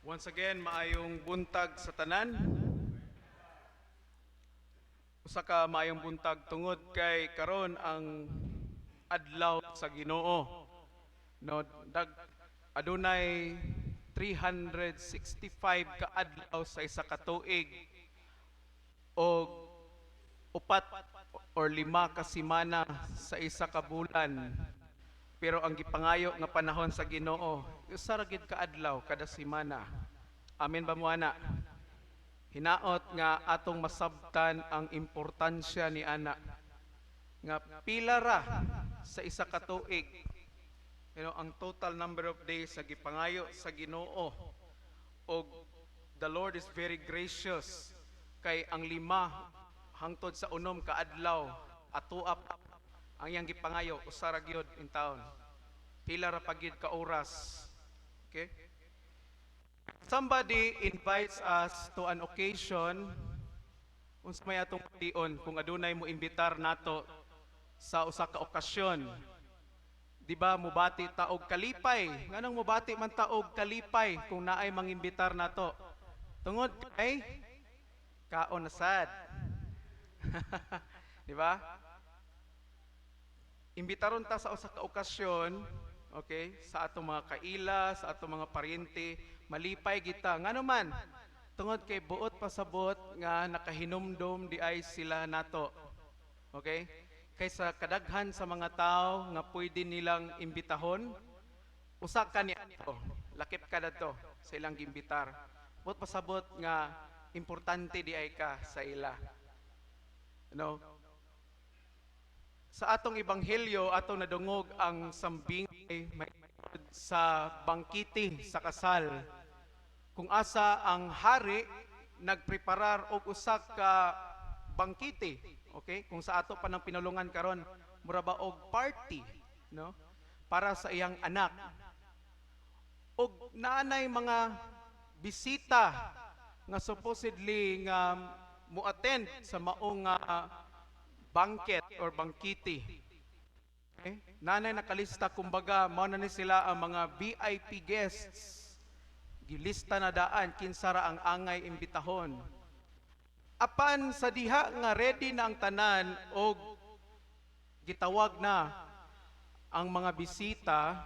Once again, maayong buntag sa tanan. Usa ka maayong buntag tungod kay karon ang adlaw sa Ginoo. No, dag adunay 365 ka adlaw sa isa ka tuig og upat or lima ka semana sa isa ka bulan. Pero ang gipangayo nga panahon sa Ginoo, usa ra gid ka adlaw kada semana. Amen ba mo ana? Hinaot nga atong masabtan ang importansya ni ana nga pila ra sa isa ka tuig. Ang total number of days sa gipangayo sa Ginoo, og the Lord is very gracious kay ang 5 hangtod sa 6 ka adlaw atoa ang iyang gipangayo, usa ra gyud in taon. Pila ra pa gyud ka oras. Okay? Somebody invites us to an occasion, unsa may atong tion kung adunay mo imbitar nato sa usa ka okasyon? Di ba mubati ta og kalipay? Nganong mubati man ta og kalipay kung naay mangimbitar nato? Tungod kay kaon na sad. Di ba? Imbitaron ta sa usa ka okasyon, okay, sa atong mga kaila, sa atong mga paryente, malipay kita. Ngano man? Tungod kay buot pasabot nga nakahinumdom di ay sila nato. Okay? Kaysa kadaghan sa mga tao nga pwede nilang imbitahon, usa ka ni ato, lakip ka dadto sa ilang giimbitar. Buot pasabot nga importante di ay ka sa ila. No? Sa atong ebanghelyo, atong nadungog ang sambing may sa bangkete sa kasal. Kung asa ang hari nagpreparar og usa ka bangkete, okay? Kung sa ato pa ng pinulungan karon, mura ba og party, no? Para sa iyang anak. Og naanay mga bisita nga supposedly nga mo-attend sa maong banquet or bangkete. Okay? Nanay nakalista, kumbaga mao na ni sila ang mga VIP guests. Gilista na daan kinsa ra ang angay imbitahon. Apan sa diha nga ready na ang tanan og gitawag na ang mga bisita,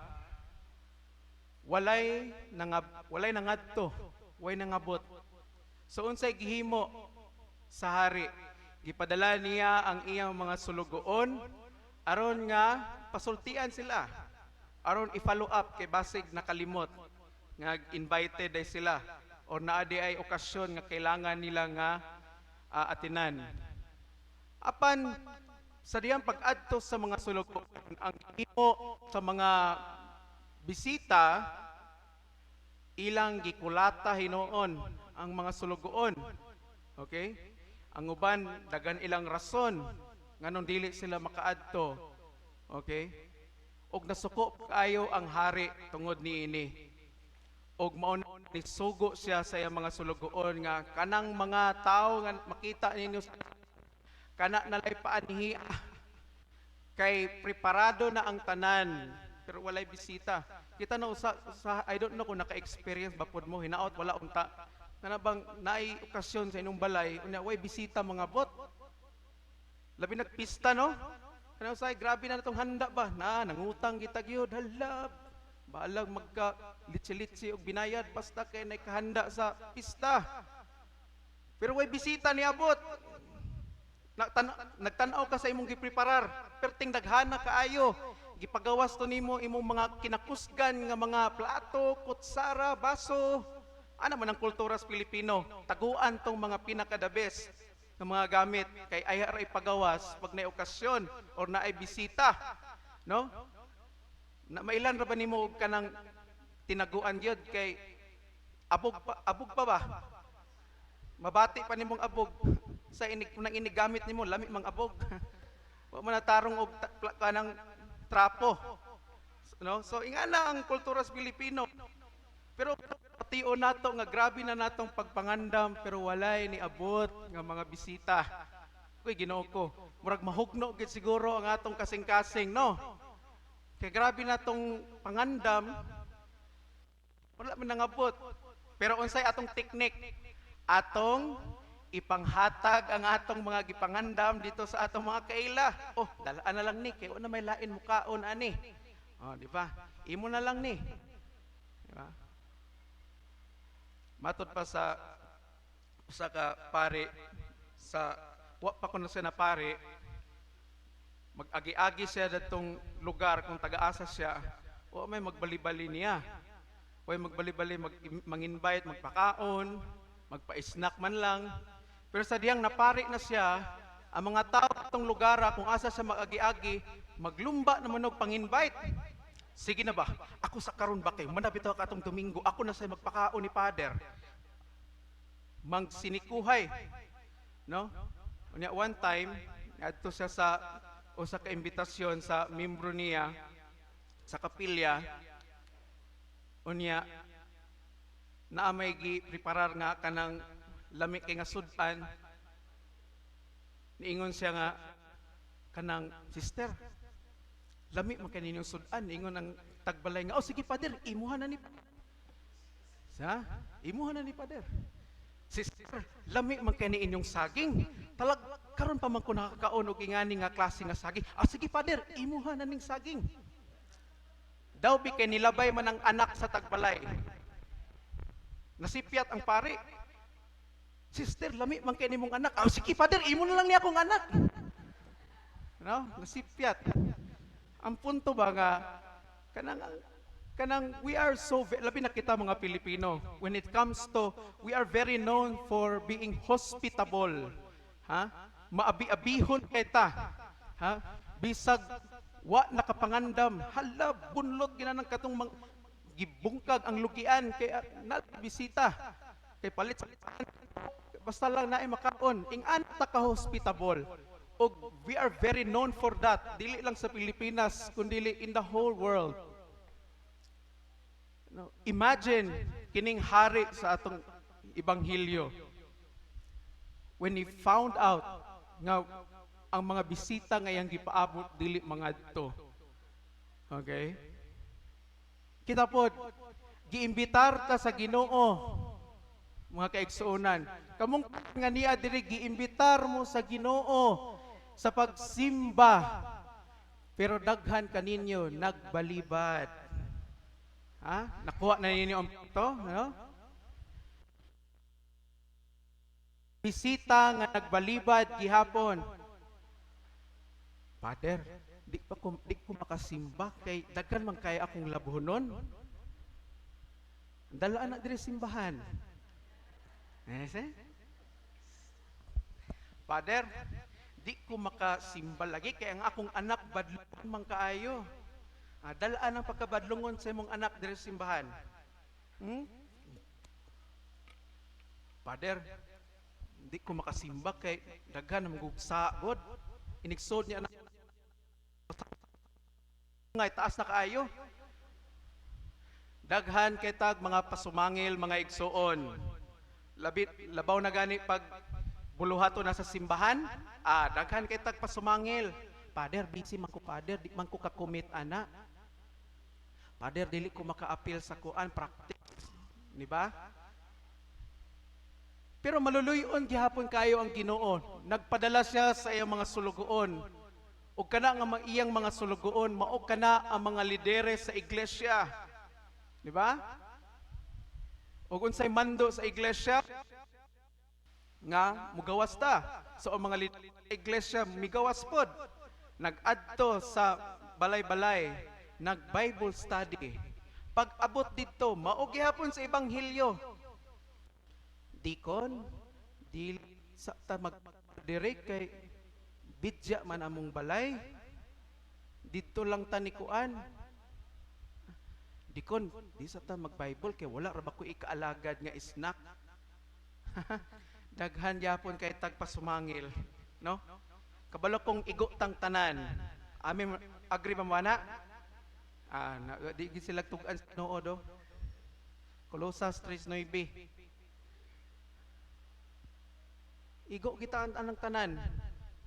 walay nangadto, walay nangabot. So unsay gihimo sa hari? Gipadala niya ang iyang mga sulugoon aron nga pasultian sila. Aron i-follow up kay basig nakalimot nga invited ay sila or naa di ay okasyon nga kailangan nila nga atinan. Apan sa diyang pag-adto sa mga sulugoon, ang gihimo sa mga bisita, ilang gikulata hinuon ang mga sulugoon. Okay? Ang uban, daghan ilang rason nganong dili sila makaadto. Okay? Og nasuko kaayo ang hari tungod niini. Og mao na nisugo siya sa iyang mga sulugoon nga kanang mga tao nga makita ninyo kana nalay paanhi kay preparado na ang tanan pero walay bisita. Kita na usa sa, I don't know kung naka-experience ba pod mo, hinaot wala unta, kana bang naay okasyon sa inyong balay, unya way bisita mga bot, labi nagpista, no? Kana usay grabe na natong handa ba na nangutang kita gyud, hala, bahalag magka litsi-litsi og binayad basta kay nay kahanda sa pista. Pero way bisita niabot. Nagtan-aw ka sa imong gipreparar, perting daghana kaayo. Gipagawas to nimo imong mga kinakusgan nga mga plato, kutsara, baso. Ana man ang kultura sa Pilipino. Taguan tong mga pinaka the best nga mga gamit kay ay ra ipagawas pag naay okasyon or naay bisita. No? Na mailan ra ba nimo og kanang tinaguan gyud kay abog pa ba? Mabati pa nimong abog sa inig nang inigamit nimo, lami mang abog. Wa man natarong og kanang trapo. No? So ingana ang kultura sa Pilipino. Pero patio nato nga grabe na natong pagpangandam pero walay ni abot nga mga bisita. Uy, Ginoo ko, murag mahugno gid siguro ang atong kasing-kasing, no? Kay grabe na tong pangandam. Wala man nangabot. Pero unsay atong teknik? Atong ipanghatag ang atong mga gipangandam dito sa atong mga kaila. "Oh, dalaan na lang ni kay wala may lain mukaon ani." Oh, di ba? Imo na lang ni. Di ba? Matod pa sa usa ka pare, sa wa pa kuno siya na pare, mag-agi-agi siya datong lugar kung taga-asa siya, wa may magbalibali niya. Wa may magbalibali, mang-invite, magpakaon, magpa-snack man lang. Pero sa diyang napari na siya, ang mga tao atong lugar kung asa siya mag-agi-agi, maglumba naman og pang-invite. "Sige na ba? Ako sa karon ba kay manapit ka atong Domingo, ako na sa magpakaon ni Father." Magsinikuhay. No? Unya one time, adto siya sa usa ka imbitasyon sa membro niya sa kapilya. Unya naa may gi preparar nga kanang lami kay nga sudan. Niingon siya nga kanang, "Sister, lami man kay ninyong sudan." Niingon ang tagbalay nga, "Oh, sige Father, imuha na ni sa imuha na ni Father." "Sister, lami man kay ni inyong saging. Talag karon pa man ko nakakaon og ingani nga klase nga saging. Ah, sige Father, imuha na ning saging." Daw bi kay nilabay man ang anak sa tagbalay. Nasipyat ang pare. "Sister, lami man kay nimong anak." "Ah, sige Father, imo na lang niya akong anak." No? Nasipyat. Ang punto ba nga kanang kanang we are so labi na kita mga Pilipino, when it comes to, we are very known for being hospitable, ha? Maabi-abihon kay ta, ha? Bisag wa nakapangandam, hala, bunlot ginanang katong gibungkag ang lugian kay na bisita, kay palit basta lang naay makaon. Ing-ana ta ka hospitable og we are very known for that, dili lang sa Pilipinas kundi in the whole world. No, imagine kining hari sa atong ebanghelyo, when he found out nga ang mga bisita nga iyang gipaabot dili mangadto. Okay? Kita pod, giimbitar ta sa Ginoo, mga kaigsuonan. Kamong nga niya diri, giimbitar mo sa Ginoo sa pagsimba. Pero daghan kaninyo nagbalibad. Ha? Nakuha na ninyo ang punto, no? Bisita nga nagbalibad gihapon. "Father, di ko makasimba kay daghan man kay akong labhonon." Dalaan na diri simbahan. Eh, se? "Father, di ko makasimba lagi kay ang akong anak badlungon man kaayo." Ah, dalaan ang pagkabadlungon sa imong anak diri sa simbahan. "Father, di ko makasimba kay daghan ang gugsa god." Inigsod niya anak nga taas na kaayo. Daghan kay tag mga pasumangil, mga igsuon. Labi labaw na gani pag buluhato na sa simbahan, daghan kay tag pasumangil. "Father, busy man ko, Father, di man ko ka-commit ana. Father, dili ko maka-apil sa kuan practice." Di ba? Pero maluluyon gihapon kayo ang Ginoo. Nagpadala siya sa iyang mga sulugoon. Ug kana nga iyang mga sulugoon, mao kana ang mga lideres sa iglesia. Di ba? Ug unsay mando sa iglesia? Nga mugawas ta. So ang mga lideres sa iglesia migawas pod. Nag-adto sa balay-balay, nag-Bible study. Pag abot didto, mao gihapon sa ebanghelyo. "Dikon, dili sa ta mag dire kay bidya man among balay. Didto lang ta ni kuan. Dikon, di sa ta mag-Bible kay wala ra ba ko ikaalagad nga snack." Daghan yapon kay tagpasumangil, no? Kabalo kong igo tang tanan. Amin, agree ba mo ana? Ah, na, di gid sila tug-an sa Ginoo do. Colosas 3:9. Igo kita ang anang tanan.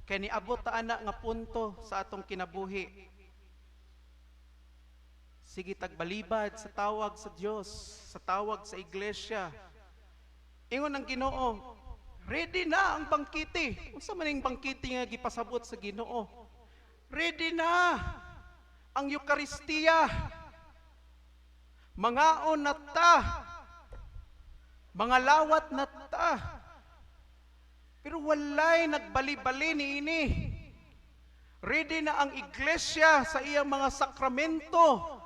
Kay niabot ta ana nga punto sa atong kinabuhi. Sige tagbalibad sa tawag sa Dios, sa tawag sa iglesia. Ingon ang Ginoo, ready na ang bangkete. Unsa man ning bangkete nga gipasabot sa Ginoo? Ready na ang Eukaristiya. Mangaon na ta. Mangalawat na ta. Pero walay nagbali-bali niini. Ready na ang iglesia sa iyang mga sakramento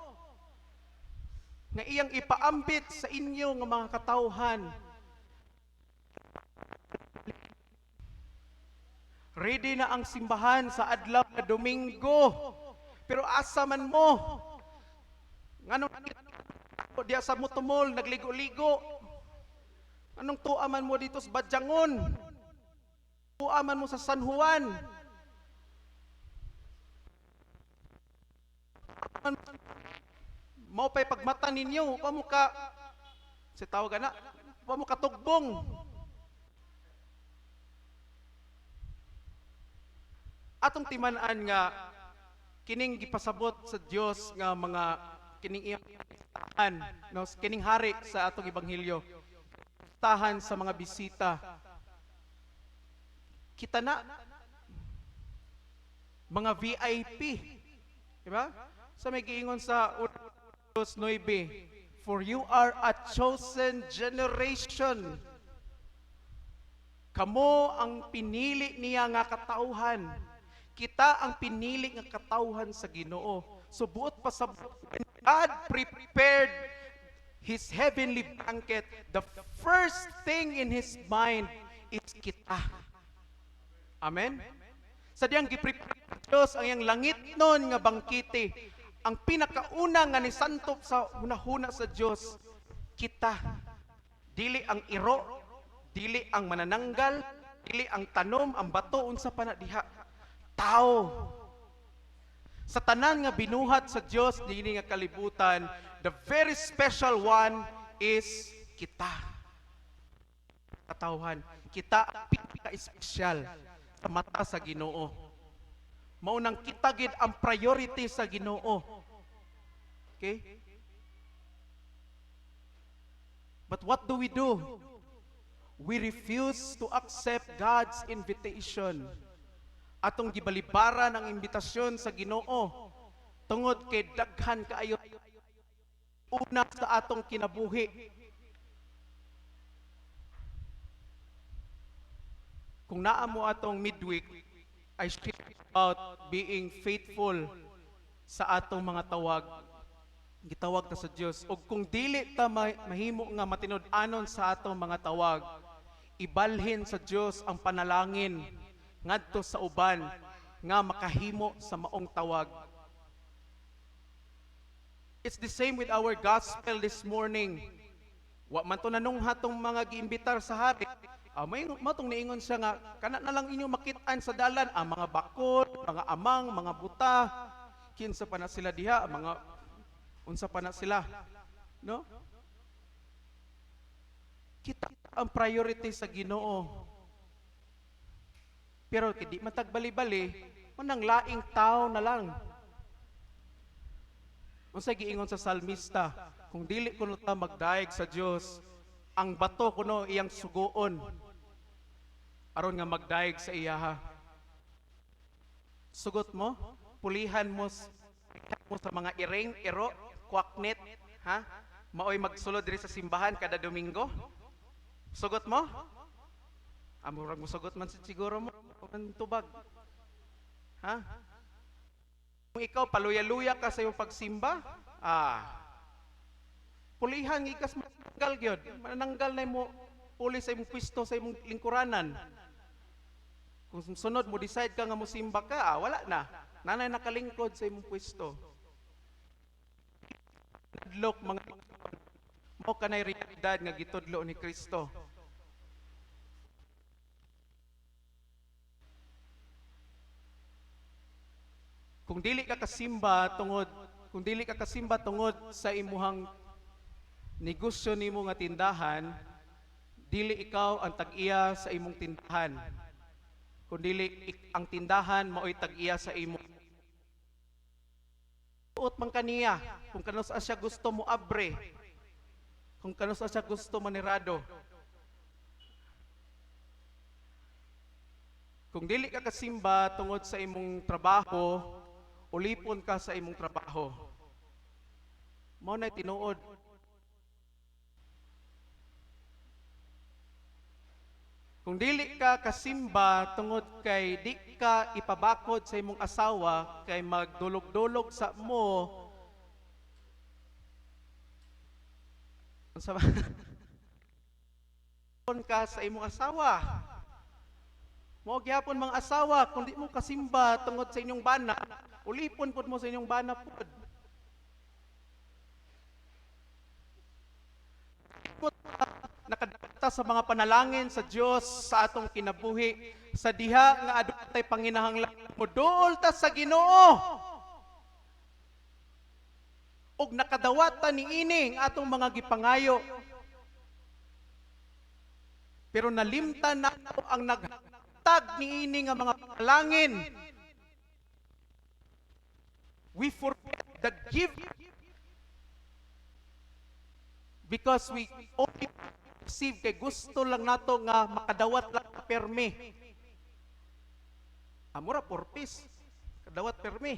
nga iyang ipaambit sa inyo nga mga katawhan. Ready na ang simbahan sa adlaw nga Domingo. Pero asa man mo? Nganong diya sa Motomol nagligo-ligo? Anong tuwa man mo dito sa Badyangon? Tuwa man mo sa San Juan? Mao pa'y pagmata ninyo, pa mo ka si tawag ana, pa mo katugbong. Atong timan-an nga kining gipasabot sa Dios nga mga kining iyang tahan, no, kining hari sa atong ebanghelyo, tahan sa mga bisita. Kita na mga VIP, di ba? Sa may giingon sa 9, "For you are a chosen generation." Kamo ang pinili niya nga katauhan. Kita ang pinili nga katauhan sa Ginoo. So buot pa sa God prepared His heavenly banquet, the first thing in His mind is kita. Amen? Sa diyang giprepare Diyos ang iyang langit nun nga bangkete, ang pinakauna nga nisantop sa hunahuna sa Dios, kita. Dili ang iro, dili ang manananggal, dili ang tanom, ang bato, unsa pa na diha. Tao. Sa tanan nga binuhat sa Dios dinhi nga kalibutan, the very special one is kita. Katawhan. Kita ang pinaka-espesyal sa mata sa Ginoo. Mao nang kita gid ang priority sa Ginoo. Okay? But what do we do? We refuse to accept God's invitation. Atong gibalibaran ang imbitasyon sa Ginoo tungod kay daghan kaayo una sa atong kinabuhi. Kung naa mo atong midweek, I share about being faithful sa atong mga tawag. Gitawag ta sa Dios. Og kung dili ta mahimo nga matinud-anon sa atong mga tawag, ibalhin sa Dios ang panalangin ngadto sa uban nga makahimo sa maong tawag. It's the same with our gospel this morning. Wa man to nanungha tong mga giimbitar sa hari. May matong niingon siya nga kana na lang inyo makit-an sa dalan ang mga bakol, mga amang, mga buta, kinsa pa na sila diha, mga unsa pa na sila, no? Kita ang priority sa Ginoo. Pero kay di man tagbali-bali, manang laing tao na lang. Unsa giingon sa salmista, kung dili kuno ta magdayeg sa Dios, ang bato kuno iyang suguon aron nga magdayeg sa iyaha. Sugot mo, pulihan mo, mo sa mga iring, iro, kwaknit, ha? Maoy magsulod diri sa simbahan kada Domingo. Sugot mo? Amurag mo sugot man siguro mo ang tubag. Ha? Kung ikaw paluya-luya ka sa iyong pagsimba, pulihan ikas mananggal gyud. Mananggal na mo puli sa imong pwesto sa imong lingkuranan. Kung sunod mo decide ka nga mosimba ka, wala na. Nanay nakalingkod sa imong pwesto. Nadlok mga mo kanay realidad nga gitudlo ni Kristo. Kung dili ka kasimba tungod sa imuhang negosyo nimo nga tindahan, dili ikaw ang tag-iya sa imong tindahan. Kung dili ang tindahan maoy tag-iya sa imo. Buot man kaniya kung kanus-a siya gusto mo abre, kung kanus-a siya gusto manirado. Kung dili ka kasimba tungod sa imong trabaho, ulipon ka sa imong trabaho. Mao na tinuod. Kung dili ka kasimba tungod kay di ka ipabakod sa imong asawa kay magdulog-dulog sa mo, unsa ba ka sa imong asawa? Mao gyapon mga asawa, kung di mo kasimba tungod sa inyong bana, ulipon pud mo sa inyong bana pud. Nakadata sa mga panalangin sa Dios sa atong kinabuhi sa diha nga adunay panginahanglan, moduol ta sa Ginoo ug nakadawat ta niini ang atong mga gipangayo, pero nalimtan nato ang naghatag niini nga mga panalangin. We forget the gift because we only receive kay gusto lang nato nga makadawat lang permi. Amura purpose kadawat permi.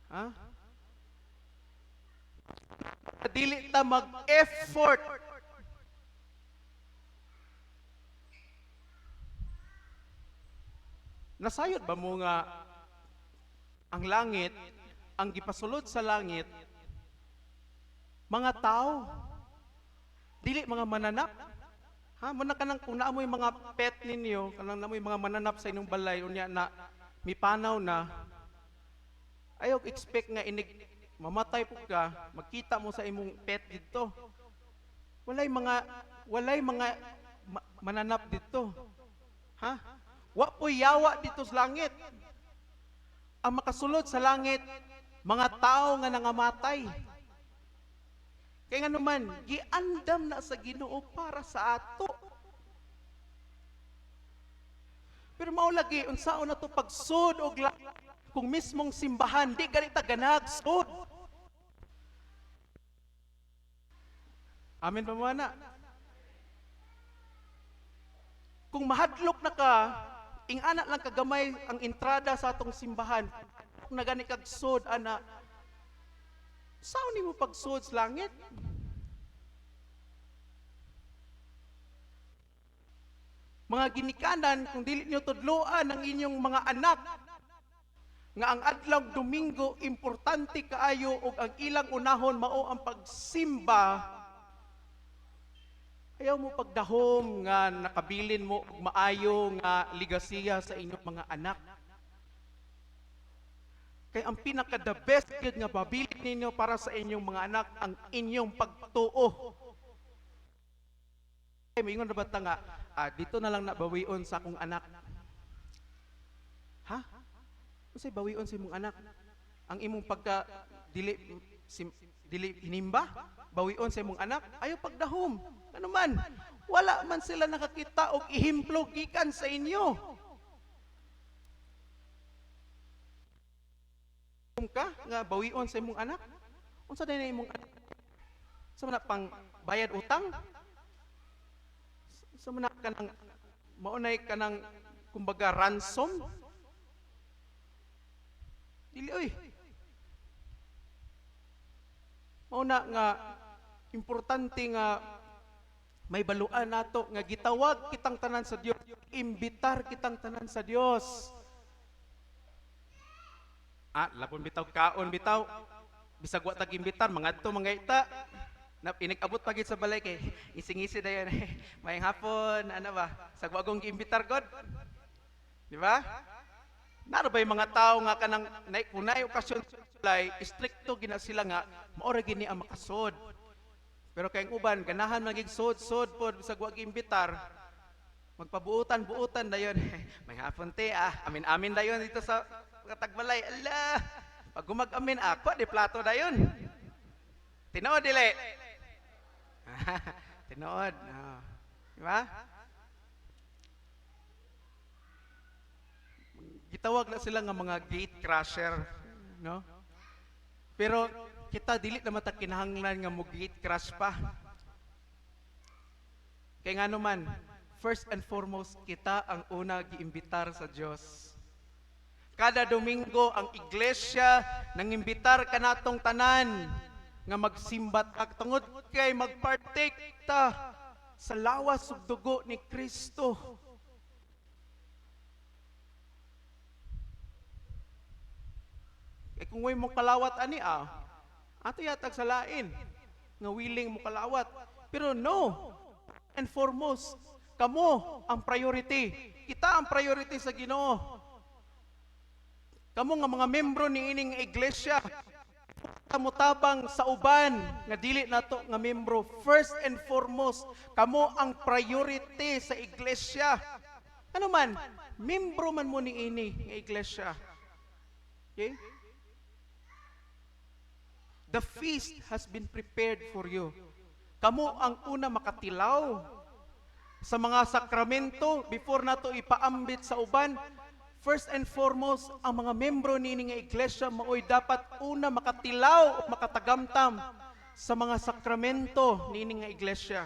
Ha? Dili ta mag-effort. Nasayod ba mo nga ang langit, ang gipasulod sa langit, mga tao, dili mga mananap? Ha, mo na kanang kung naamoy mga pet ninyo, kanang naamoy mga mananap sa inyong balay, unya na mipanaw na, ayaw expect nga inig mamatay po ka, magkita mo sa imong pet dito. Walay mga mananap dito. Ha? Wa po'y yawa dito sa langit. Ang makasulod sa langit, mga tao nga nangamatay. Kaya nga naman, giandam na sa Ginoo para sa ato. Pero mao lagi, unsaon na to pagsud og kung mismong simbahan, di ganita ganag sud. Amen pa mo na? Kung mahadlok na ka, ingana lang kagamay ang entrada sa atong simbahan. Kung nagani kag sud, ana, saan nimo pagsud sa langit? Mga ginikanan, kung dili niyo tudloan ang inyong mga anak nga ang adlaw Domingo importante kaayo ug ang ilang unahon mao ang pagsimba, ayaw mo pagdahom nga nakabilin mo og maayo nga ligasiya sa inyong mga anak. Kay ang pinaka the best gyud nga pabilin ninyo para sa inyong mga anak ang inyong pagtuo. Kay moingon ra ba ta nga, dito na lang nabawion sa akong anak? Ha? Unsay bawion sa imong anak? Ang imong pagka dili sim, dili hinimba, bawion sa imong anak? Ayaw pagdahom. Ano man? Wala man sila nakakita og ehemplo gikan sa inyo. Ka nga bawion sa imong anak? Unsa day na imong anak? Sa man pang bayad utang? Sa man kanang maunay kanang kumbaga ransom? Dili oy. Mauna nga importante nga may baluan nato nga gitawag kitang tanan sa Dios, imbitar kitang tanan sa Dios. Lapon bitaw kaon bitaw. Bisag wa tag imbitar mangadto mga ita. Na inig-abot pa gid sa balay kay ising-isi dayon. Mayong hapon, ano ba? Sag wa gong giimbitar god. Di ba? Naro ba yung mga tao nga kanang kung naay okasyon sa balay, stricto gina sila nga mao ra gini ang makasod. Pero kay ang uban ganahan magig sod-sod pod bisag wa giimbitar. Magpabuotan-buotan dayon. May hapon te amin-amin dayon dito sa katagbalay. Ala, pag gumag-amin ako di plato dayon. Tinuod dili. Tinuod. Oh. Di ba? Gitawag na sila nga mga gate crasher. No? Pero kita dili na mata kinahanglan nga mo gate crash pa. Kay ngano man, first and foremost, kita ang una giimbitar sa Dios. Kada Domingo ang iglesia nangimbitar kanatong tanan nga magsimba ta tungod kay magpartake ta sa lawas ug dugo ni Kristo. Kay kung way mo kalawat ani ato yatag sa lain nga willing mo kalawat. Pero no, and foremost, kamo ang priority. Kita ang priority sa Ginoo. Kamo nga mga membro ni ining iglesia, mutabang sa uban nga dili nato nga membro. First and foremost, kamo ang priority sa iglesia. Ano man, membro man mo ni ini nga iglesia. Okay? The feast has been prepared for you. Kamo ang una makatilaw sa mga sakramento before nato ipaambit sa uban. First and foremost, ang mga membro niini nga iglesia maoy dapat una makatilaw o makatagamtam sa mga sakramento niini nga iglesia.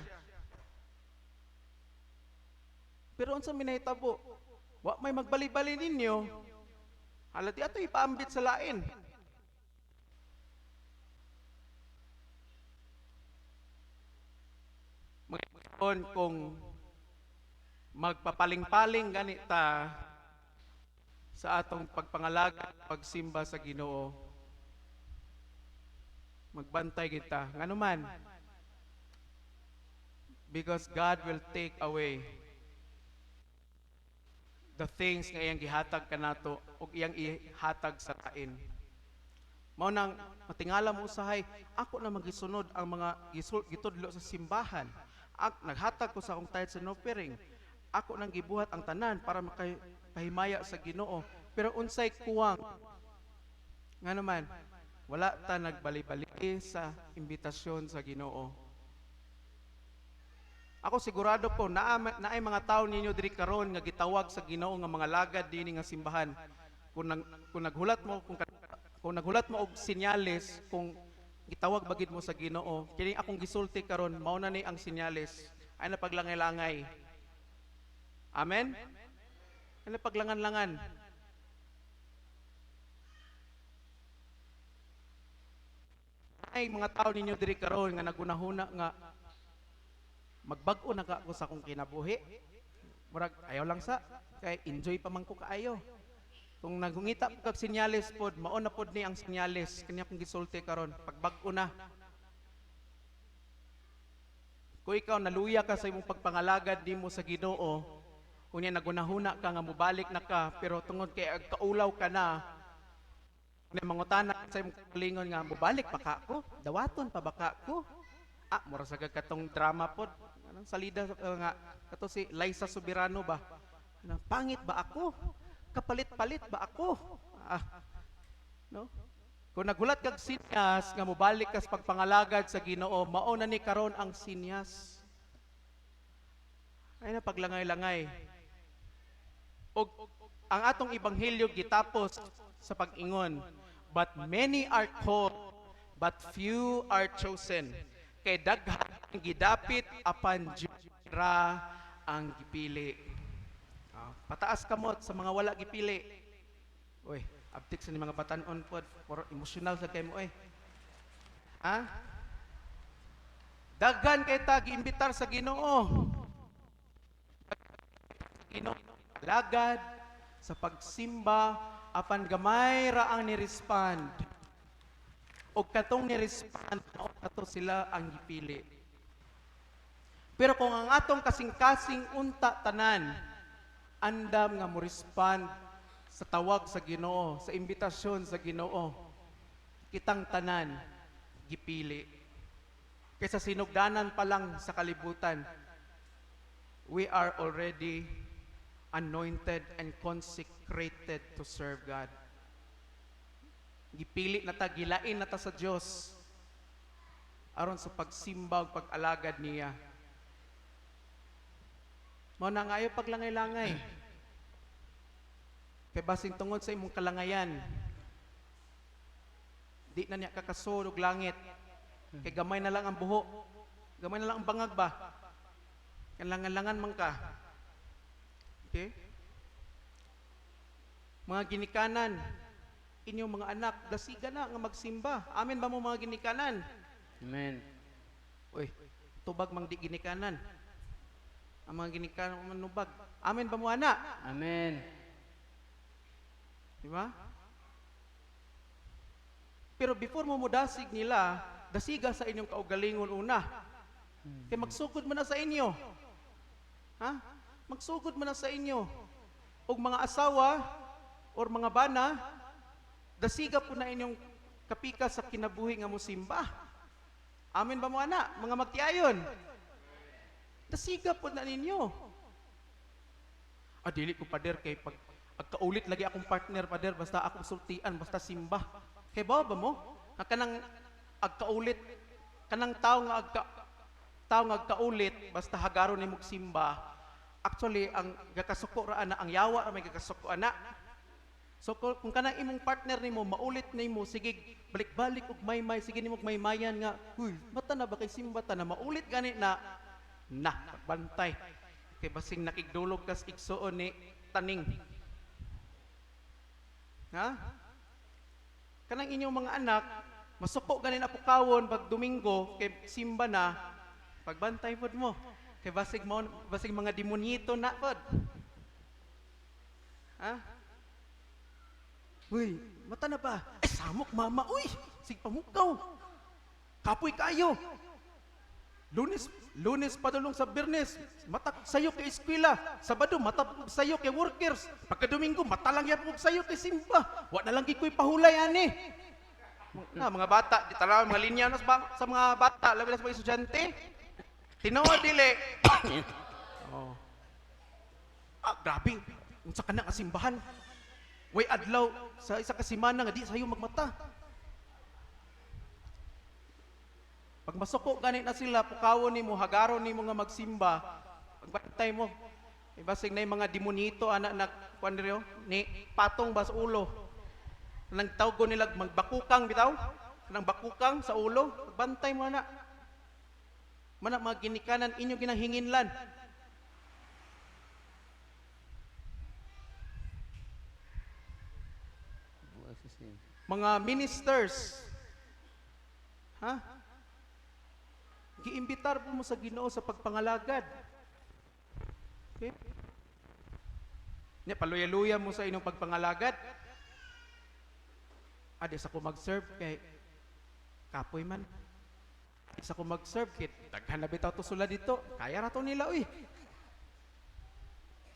Pero unsa minahitabo? Wa may magbali-bali ninyo. Hala di ato ipaambit sa lain. Mga kung magpapaling-paling ganita sa atong pagpangalaga, pagsimba sa Ginoo, magbantay kita. Ngano man? Because God will take away the things nga iyang gihatag kanato ug iyang ihatag sa lain. Mao nang matingala mo usahay, ako na magisunod ang mga gitudlo sa simbahan. Naghatag ko sa akong tithes and offering. Ako nang gibuhat ang tanan para makapahimaya sa Ginoo. Pero unsay kuwang? Nga naman, wala ta nagbali-bali sa imbitasyon sa Ginoo. Ako sigurado po, naay mga tao ninyo diri karon nga gitawag sa Ginoo nga mga lagad dinhi nga simbahan. Kung naghulat mo, kung naghulat mo og senyales, kung gitawag bagid mo sa Ginoo, kini akong gisulti karon, mao na ni ang senyales. Ay napaglangay-langay. Amen? Ay napaglangan-langan. Ay mga tao ninyo diri karon nga nagunahuna nga magbag-o na ka ako sa akong kinabuhi. Murag ayaw lang sa kay enjoy pa man ko kaayo. Kung nagungita po kag senyales pod, mao na pod ni ang senyales kanya akong gisulti karon, pagbag-o na. Kung ikaw naluya ka sa imong pagpangalagad nimo sa Ginoo, kunya nagunahuna ka nga mobalik na ka, pero tungod kay kaulaw ka na, na mangutana sa imong kaugalingon nga mobalik pa ka ko, dawaton pa ba ka ko? Mura sa katong drama pod, anong salida nga kato si Liza Soberano ba? Ano, pangit ba ako? Kapalit-palit ba ako? No? Kung naghulat kag sinyas nga mobalik ka sa pagpangalagad sa Ginoo, mao na ni karon ang sinyas. Ay na paglangay-langay. Og ang atong ebanghelyo gitapos sa pag-ingon, but many are called, but few are chosen. Kay daghan ang gidapit apan ra ang gipili. Pataas kamot sa mga wala gipili. Uy, abtik sa ni mga batan-on pod, pero emosyonal sa kay mo oy. Ha? Daghan kay ta giimbitar sa Ginoo. Ginoo alagad sa pagsimba apan gamay ra ang ni-respond. Og katong ni-respond mao kato sila ang gipili. Pero kung ang atong kasing-kasing unta tanan andam nga mo respond sa tawag sa Ginoo, sa imbitasyon sa Ginoo, kitang tanan gipili. Kaysa sinugdanan pa lang sa kalibutan, we are already anointed and consecrated to serve God. Gipili na ta, gilain na ta sa Dios aron sa pagsimba ug pag-alagad niya. Mao na nga ayaw paglangay-langay. Kay basin tungod sa imong kalangayan, Di na niya kakasod og langit. Kay gamay na lang ang buho. Gamay na lang ang bangag ba? Kanlangan-langan man ka. Okay? Mga ginikanan, inyong mga anak, dasiga na nga magsimba. Amen ba mo, mga ginikanan? Amen. Uy, tubag mang di ginikanan. Ang mga ginikanan manubag. Amen ba mo, ana? Amen. Di ba? Pero before mo modasig nila, dasiga sa inyong kaugalingon una. Kay magsugod man na sa inyo. Ha? Magsugod man na sa inyo. Og mga asawa or mga bana, dasiga po na inyong kapika sa kinabuhi nga mosimba. Amen ba mo, ana? Mga magtiayon. Dasiga po na ninyo. Ah, dili ko, pader, kay pag agkaulit lagi akong partner, pader, basta akong sultian, basta simba. Kay ba mo? Nga kanang agkaulit, kanang tao nga agkaulit, basta hagaro nimo simba. Actually, ang gakasuko ra ana, ang yawa ra may gakasuko ana. So kung kanang imong partner nimo maulit nimo, sige balik-balik og maymay, sige nimo maymayan nga, "Huy, mata na ba kay simba ta na maulit gani na na bantay." Kay basing nakigdulog kas igsuon ni taning. Ha? Kanang inyong mga anak, masuko gani na pukawon pag Domingo kay simba na, pagbantay pod mo. Kay basig mo basig mga demonyito na pod. Ha? "Uy, mata na ba? Ay, samok mama, uy! Sig pamukaw. Kapoy kayo. Lunes, Lunes padulong sa Biyernes, mata sayo kay eskwela. Sabado, mata sayo kay workers. Pagka Domingo, mata lang yapon sayo kay simba. Wa na lang gid ko'y pahulay ani." Na, mga bata, di tanaw mga linya na sa mga bata, labi na sa mga estudyante. Tinuod dili? Oh. Ah, grabe. Unsa ka na nga simbahan? Way adlaw sa isa ka semana nga di sayo magmata. Pag masuko gani na sila, pukawon nimo, hagaron nimo nga magsimba, pagbantay mo. Ibasig na yung mga demonito ana na kuan diri oh, ni patong ba sa ulo. Nang tawgo nila magbakukang bitaw, nang bakukang sa ulo, pagbantay mo ana. Mana mga ginikanan inyo ginanghinginlan. Mga ministers, ha? Giimbitar po mo sa Ginoo sa pagpangalagad. Okay? Nya paluya-luya mo sa inyong pagpangalagad. Adi sa ko mag-serve kay kapoy man. Di sa ko mag-serve kay daghan na bitaw to sula dito. Kaya ra to nila uy.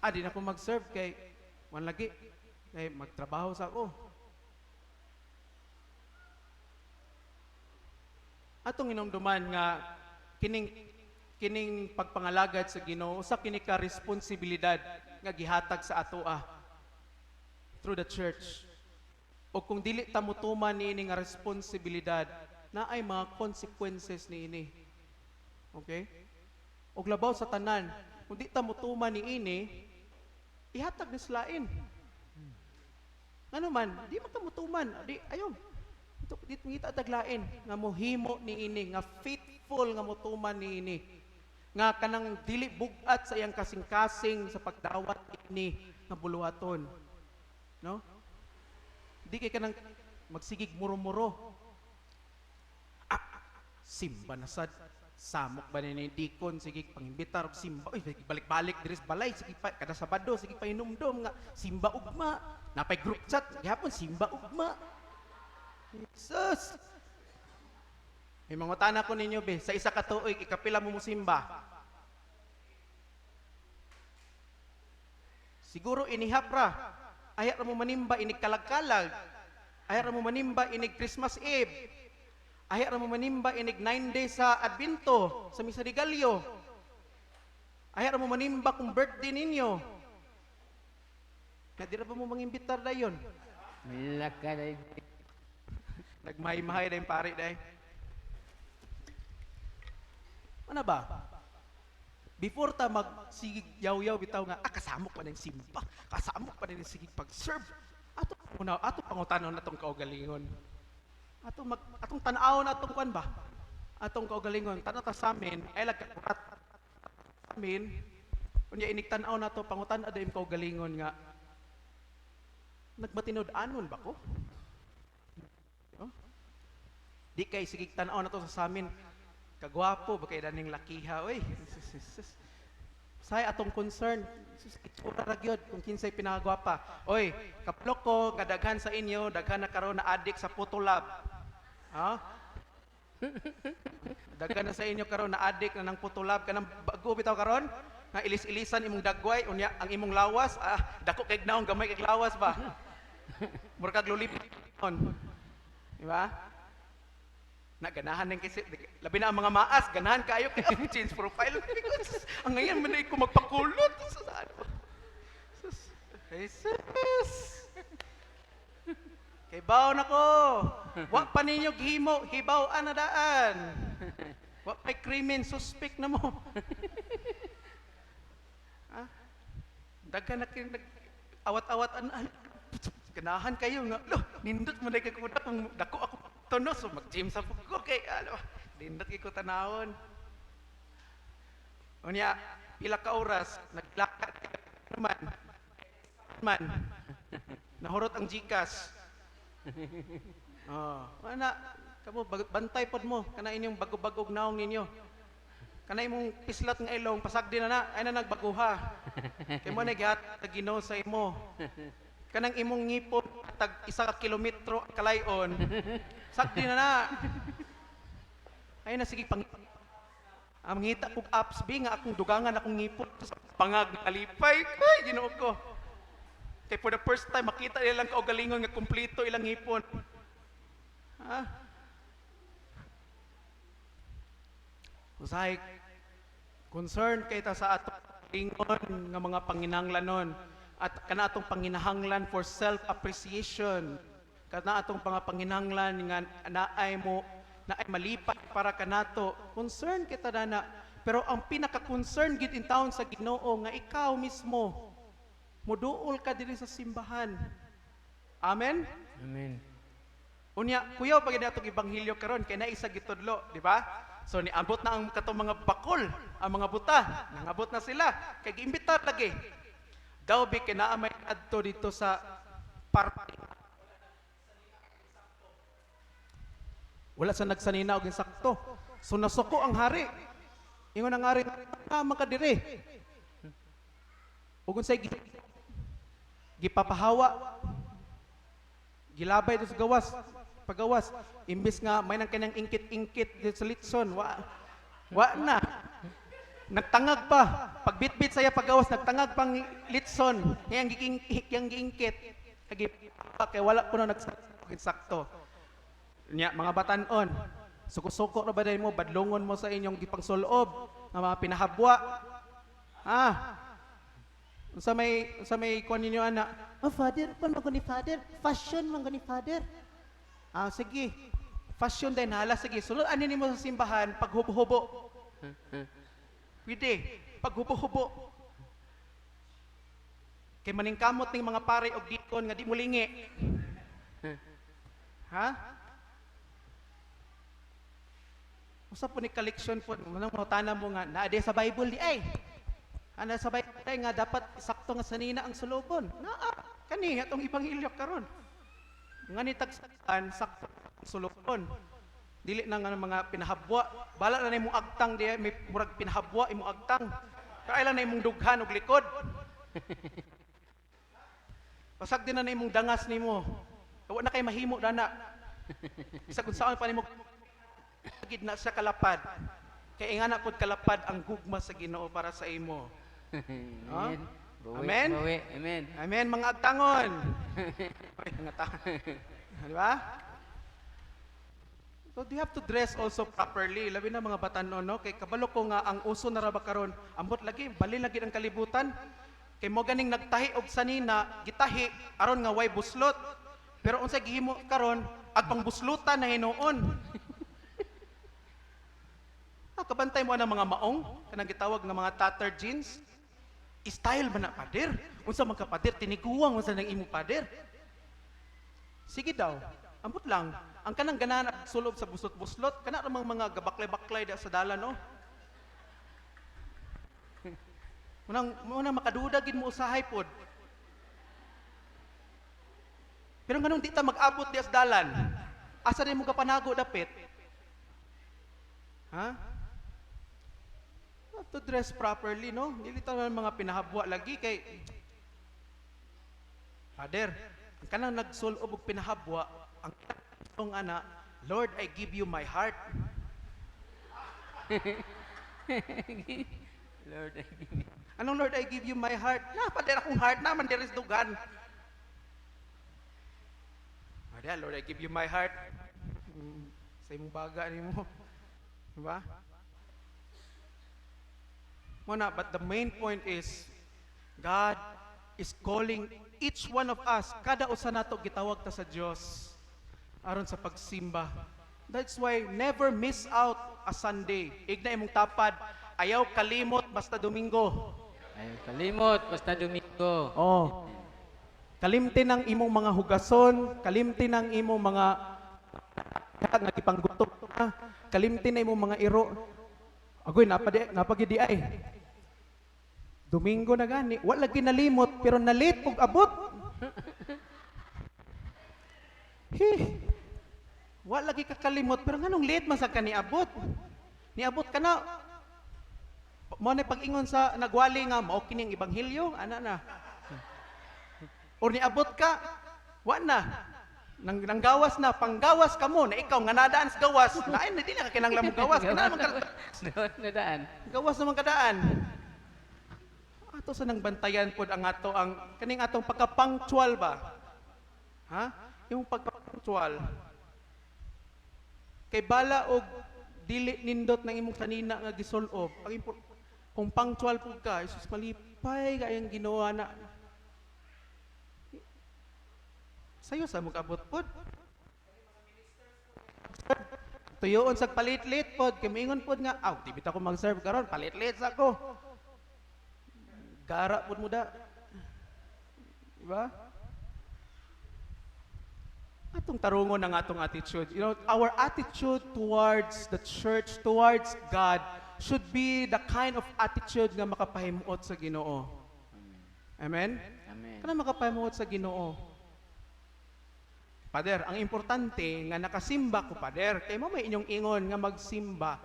Adi na ko mag-serve kay wan lagi kay magtrabaho sa ako. Atong inumduman nga kining kining pagpangalagad sa Ginoo usa kini ka responsibilidad nga gihatag sa atoa through the church. O kung dili ta motuman niini nga responsibilidad, naay mga consequences niini. Okay? Og labaw sa tanan, kung di ta motuman niini, ihatag ni slain. Ngano man, di man ka motuman, di ayo. Ito di ngita taglain nga mohimo niini, nga faithful nga motuman niini. Nga kanang dili bug-at sa iyang kasing-kasing sa pagdawat ini nga buluhaton. No? Di kay kanang magsigig muro-muro. Ah, simba na sad. Samok ba ni dikon, sige pangimbitar og simba. Uy, sige, balik-balik diri sa balay, sige pa kada Sabado, sige pa hinumdom nga simba ugma. Napay group chat gihapon, simba ugma. Jesus. May mangutana ko ninyo be, sa isa ka tuig ikapila mo mosimba? Siguro inihap ra. Ayat ra mo manimba inig kalag-kalag. Ayat ra mo manimba inig Christmas Eve. Ayat ra mo manimba inig 9 days sa Advento, sa Misa de Gallo. Ayat ra mo manimba kung birthday ninyo. Na di ra ba mo mangimbitar dayon? Milaka day. Nagmahay-mahay na yung pare day. Ano ba? Before ta magsigig yaw-yaw bitaw nga, ah, kasamok pa ng simba, kasamok pa ng sigig pag-serve. Ato muna, ato pangutanon na tong kaugalingon. Atong tan-awon atong kuan ba? Atong kaugalingon, tan-aw ta sa amin, ay lagkakurat amin. Unya inig tan-aw nato, pangutan-a imong kaugalingon nga nagmatinud-anon ba ko? Oh? Di kay sige tan-aw nato sa samin, kagwapo ba kay daning lakiha oy. Say atong concern, sus, itsura ra gyud kung kinsay pinakagwapa. Oy, kaplok ko nga daghan sa inyo, daghan na karon na addict sa Photolab. Ha? Daghan na sa inyo karon na addict na ng Photolab, kanang bago bitaw karon nga ilis-ilisan imong dagway, unya ang imong lawas, ah, dako kay naong, gamay kay lawas ba. Mura kag lulipon. Di ba? Na ganahan ng kasi labi na ang mga maas, ganahan kayo kay change profile. Ang ngayon man ko magpakulot sa ano. Sus, Jesus. Kay baw na ko. Wa pa ninyo gihimo, hibaw na daan. Wa pa'y krimen, suspect na mo. Ha? Daghan na kayo nag awat-awat an an ganahan kayo nga lo nindot mo na kay kuda kung dako ako tono, so mag-gym sa ko kay ano, nindot kay ko tanawon. Unya pila ka oras naglakad naman man nahurot ang GCash. Oh, ana kamo, bantay pod mo kana inyong bago-bagog naong ninyo. Kana imong pislat nga ilong, pasagdi na na, ay na nagbaguha. Kay mo na gihatag Ginoo sa imo. Kanang imong ngipon tag 1 ka kilometro ang kalayon. Sagdi na na. Ay na sige pang ang ngita kog apps bi nga akong dugangan akong ngipon sa pangag kalipay kay Ginoo ko. Kay for the first time makita nilang kaugalingon nga kumpleto ilang ngipon. Ha? Usahay concern kay ta sa atong ingon nga mga panginahanglanon at kana atong panginahanglan for self-appreciation, kana atong mga panginahanglan nga naay mo naay malipay para kanato. Concern kita dana, pero ang pinaka-concern gid in town sa Ginoo nga ikaw mismo muduol ka diri sa simbahan. Amen. Amen. Unya, kuyaw pa gid atong ebanghelyo karon kay naisa gitudlo, di ba? So niabot na ang katong mga bakol, ang mga buta, nangabot na sila kay giimbitar lagi. Daw bi kay naa may adto dito sa party. Wala sa nagsanina og insakto. So nasuko ang hari. Ingon ang hari, "Ah, man ka diri." Ug unsay gipapahawa, gilabay do sa gawas, pagawas, imbis nga may nang kanyang ingkit-ingkit dito sa litson, wa na, nagtangag pa pagbitbit saya pagawas, nagtangag pang litson yang giingkit kagi kay wala kuno nagsakto nya. Mga batan-on, suko-suko ra ba dahil mo, badlongon mo sa inyong gipangsulob nga mga pinahabwa, ha? Unsa may kuan ninyo ana? "Oh, Father, pan man ko ni Father, fashion man ko ni Father." Ah, sige. Fashion din hala, sige. Sulod ani nimo sa simbahan paghubo-hubo. Pwede, paghubo-hubo. Kay maningkamot ning mga pare og dikon nga di mo lingi. Ha? Usa po ni collection po, manang mangutana mo nga naa sa Bible di ay. Ana sa Bible ay nga dapat sakto nga sanina ang sulobon. Naa kani atong ebanghelyo karon. Nga ni tagsakan sakto ang sulobon. Dili na nga mga pinahabwa. Bala na imong agtang di may murag pinahabwa imong agtang. Pero ay lang na imong dughan og likod. Pasag din na na imong dangas nimo. Wa na kay mahimo dana. Bisag kung saan pa nimo gid na siya kalapad. Kay ingana pod kalapad ang gugma sa Ginoo para sa imo. Amen. Bawi, Amen? Bawi. Amen. Amen, mga agtangon. Ay, mga ta. Di ba? So they have to dress also properly. Labi na mga batanon, no? Kay kabalo ko nga ang uso na ra ba karon, ambot lagi, bali lagi ang kalibutan. Kay mo ganing nagtahi og sanina, gitahi aron nga way buslot. Pero unsay gihimo karon, ag pangbuslutan na hinuon. Ah, kabantay mo ang mga maong kanang gitawag nga mga tattered jeans. Style man na, pader. Unsa man ka, pader, tiniguang unsa nang imo, pader. Sige daw. Ambot lang, ang kanang ganahan at sulob sa buslot-buslot, kana ramang mga gabaklay-baklay da sa dalan, no? Munang makaduda gid mo usahay pod. Pero nganong di ta mag-abot di sa dalan? Asa din mo kapanago dapit? Ha? Have to dress properly, no? Dili ta man mga pinahabwa lagi kay Father, ang kanang nagsulob og pinahabwa, ang kanang ana, "Lord, I give you my heart." Lord, I give you. Anong "Lord, I give you my heart"? Na, Father, akong heart naman diri sa dugan. Father, "Lord, I give you my heart." Sa imong baga nimo. Diba? Muna, but the main point is, God is calling each one of us, kada usa nato gitawag ta sa Dios aron sa pagsimba. That's why never miss out a Sunday. Igna imong tapad, ayaw kalimot basta Domingo. Ayaw kalimot, basta Domingo. Oh. Kalimti ng imong mga hugason, kalimti ng imong mga nga gipanggutom ka, kalimti na imong mga iro. Agoy, napagidi ay. Domingo na gani, wala lagi nalimot pero nalit og abot. Hi. Wala lagi kakalimot pero nganong late man sa ka niabot? Niabot ka na. Mo na pag-ingon sa nagwali nga mao kini ang ebanghelyo, ana na. Or niabot ka, wa na. Nang gawas na, panggawas ka mo, na ikaw nga nadaan sa gawas, na ay, di na ka kinahanglan mo gawas, kinahanglan man ka, Doon na daan. Gawas naman kadaan. Ato sa nang bantayan pod ang ato ang kaning atong pagka-punctual ba? Ha? Yung pagka-punctual. Kay bala og dili nindot ng imong sanina nga gisulob. Kung punctual pud ka, Jesus, malipay kayang Ginoo na. Sayo sa mag-abot pod. Tuyoon sa palit-lit pod, kay moingon pod nga, "Aw, di bitaw ko mag-serve karon, palit-lit sa ko." Gara pod mo da. Diba? Atong tarungon ang atong attitude. Our attitude towards the church, towards God, should be the kind of attitude nga makapahimuot sa Ginoo. Amen? Amen. Kana makapahimuot sa Ginoo. Father, ang importante nga nakasimba ko, Father, kay mo may inyong ingon nga magsimba.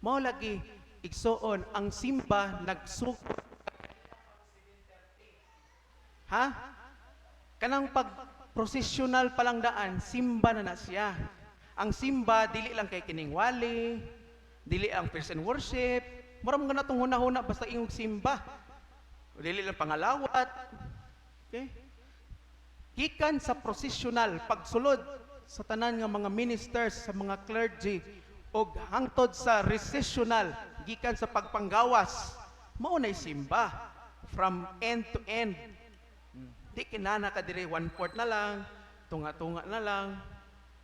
Mao lagi, igsuon, ang simba nagsugod. Ha? Kanang pag processional pa lang daan, simba na na siya. Ang simba, dili lang kay kining wali, dili ang praise and worship. Mura mo nga natong huna-huna basta ingong simba. Dili lang pangalawat. Okay? Gikan sa processional, pagsulod sa tanan nga mga ministers, sa mga clergy, og hangtod sa recessional, gikan sa pagpanggawas, mao nay simba from end to end. Di kinana ka dire 1/4 na lang, tunga-tunga na lang,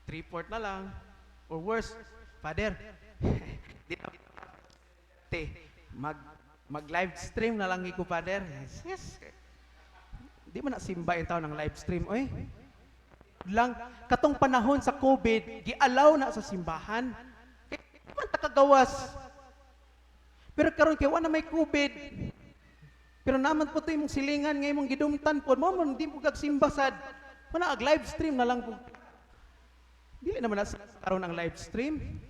3/4 na lang, or worse, Father, di na te, mag live stream na lang ko, Father. Yes. Di man na simba in taon ng live stream, oy. Lang katong panahon sa COVID, gialaw na sa simbahan. Kay di man ta kagawas. Pero karon kay wa na may COVID. Pero naman po ito imong silingan nga imong gidumtan po, mo man di mo gagsimba sad. Wala ag live stream na lang po. Dili naman na sa karon ang live stream.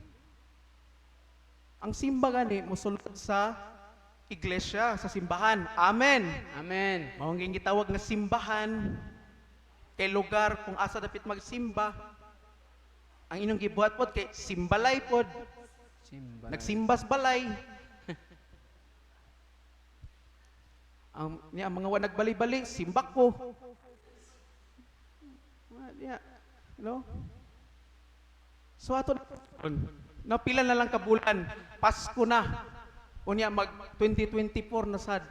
Ang simba gani mosulod sa iglesia, sa simbahan. Amen. Amen. Mao ang gitawag nga simbahan kay lugar kung asa dapit magsimba. Ang inyong gibuhat pod kay simbalay pod. Simba. Nagsimbas balay. Ang niya mga wa nagbali-bali, simbak ko. Niya, no? So ato na pila na lang ka bulan, Pasko na. Unya mag 2024 na sad.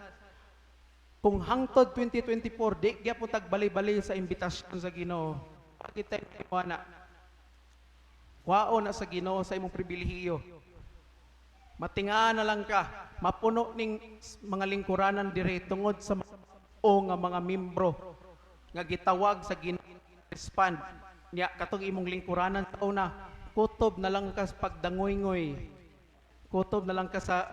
Kung hangtod 2024 di gyapon tag bali-bali sa imbitasyon sa Ginoo. Kita na. Kuhaon na sa Ginoo sa imong pribilehiyo. Matinga na lang ka, mapuno ning mga lingkuranan dire tungod sa o nga mga membro nga gitawag sa Ginoo respond. Nya katong imong lingkuranan sa una, kutob na lang ka sa pagdangoy-ngoy. Kutob na lang ka sa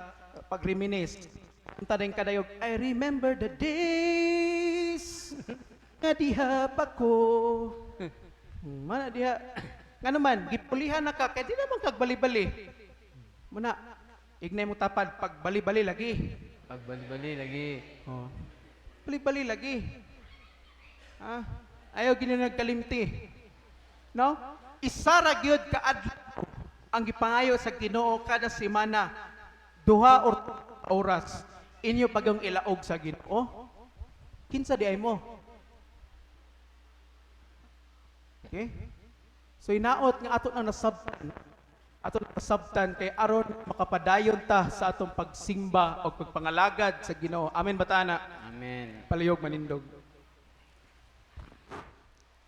pag-reminisce. Unta din kadayog, "I remember the days nga diha pa ko." Mana diha. Nga naman, gipulihan na ka, kay di naman kag bali-bali. Muna, ignay mo tapad, pag bali-bali lagi. Pagbali-bali lagi. Oh. Bali-bali lagi. Ah, ayaw gini nagkalimti. No? Isa ra gyud ka adlaw ang gipangayo sa Ginoo kada semana, 2 or oras inyo pagyong ilaog sa Ginoo. Kinsa di ay mo? Okay? So hinaot nga ato na nasabtan. Ato na nasabtan kay aron makapadayon ta sa atong pagsimba o pagpangalagad sa Ginoo. Amen ba ta ana? Amen. Palihog manindog.